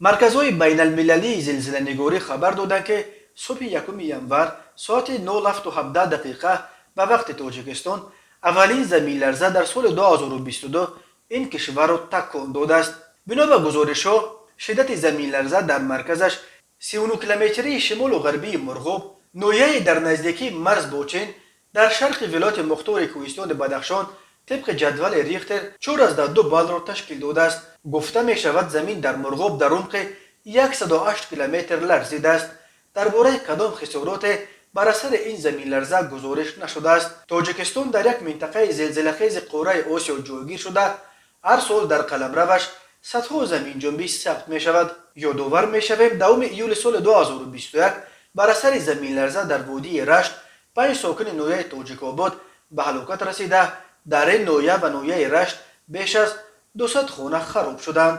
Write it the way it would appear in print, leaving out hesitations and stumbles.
Марказҳои байналмилалии зилзиланигорӣ хабар доданд, ки субҳи 1 январ соати 07:17 дақиқа ба вақти Тоҷикистон аввалин заминларза дар соли 2022 ин кишварро такон додааст. Бино ба гузоришҳо, шиддати заминларза дар марказаш 39 километрии шимолу ғарбии Мурғоб, ноҳияе дар наздикии марз бо Чин, дар шарқи вилояти мухтори кӯҳистони Бадахшон, тибқи ҷадвали Рихтер 4,2 баллро ташкил додааст. Гуфта мешавад, замин дар Мурғоб дар умқи 108 километр ларзидааст. Дар бораи кадом хисороте бар асари ин заминларза гузориш нашудааст. Тоҷикистон дар як минтақаи зилзилахези қораи Осиё ҷойгир шуда, ҳар сол дар қаламраваш садҳо заминҷунбӣ сабт мешавад. Ёдовар мешавем, 10 июли соли 2021 бар асари заминларза дар водии Рашт панҷ сокини ноҳияи Тоҷикобод ба ҳалокат расида, дар ин ноҳия ва ноҳияи Рашт беш аз 200 хона хароб шуданд.